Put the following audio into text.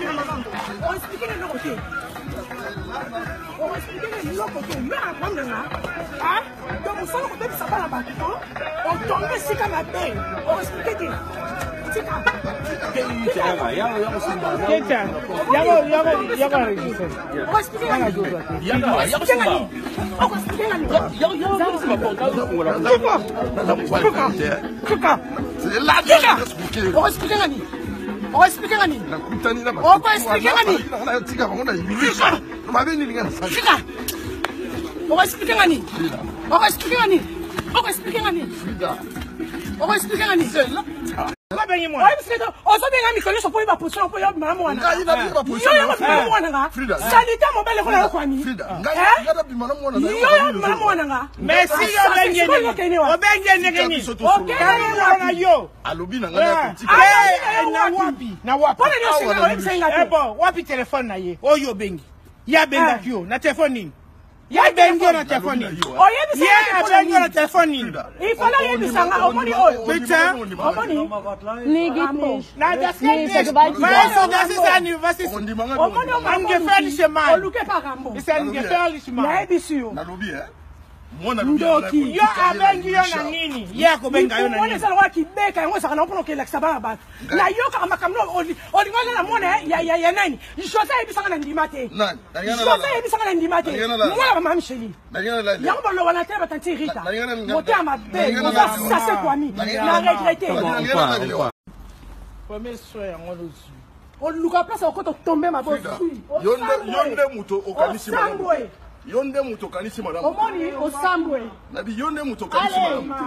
Oexplike na eloko te, oexplike na eloko te. Yo na problème na nga, donc mosala kobebisa bana bato to otonga esika mabe, oexplike te. Tika. Keta, yango yango yango enregistré. Oexplike nga nini? Oexplike nga nini? Oexplike nga nini? Tika. Tika. Tika. Oexplike nga nini? Oexplike nga nini? Okoexplike nga nini? Tika. Okoexplike nga nini? Okoexplike nga nini? Okoexplike nga nini? Okoexplike nga nini? Obengi mwana. Oyebisika te ozobenga mikolo nyonso mpo oyeba position mpo yo mama mwana yo yango bima mwana nga salite mobali lokola yo kwami yo yo bima mwana nga. Merci. Yo obengi ndenge, obengi ndenge nini? Okende na yo. Alobi na ngai. Na wapi? Na wapi? Mpona nyonso oyebisa nga te. Bon, wapi telefone na ye oyo obengi? Ye abengaki yo na telefone nini? Ye abengi yo na telefone nini? Oyebisa. Ye abengi yo na telefone nini? Ifale oyebisa nga. Omoni oyo? Bitte. Omoni? Nee, geht nicht. Na, das Nee, geht nicht. Vergewaltigung. Weißt du, das ist ein, was ist Omoni? Ein gefährlicher Mann. Oluke pa Rambo. Ist ein gefährlicher Mann. Nayebisi yo. Nalobi mwana. Ndoki. Yo abengi yo na nini? Ye akobenga yo na wana nini? eza lokola kibeka yango ezalaka nango mpona okelakisa bana bato. Nayokaka makambo olingo oza na mwana ya nani. José ayebisanga na ndima te. José ayebisanga na ndima te. Mwana bamama Micheli yango baloba na te batanti Rita motema mabe oza sase kwami na regrete. Premier soin yango lozwi. Oluka place okota otombe mabosi. Yo nde moto okanisi malamu, yo nde moto okanisi malamu. Omoni osambwe. Nabi yo nde moto okanisi malamu te.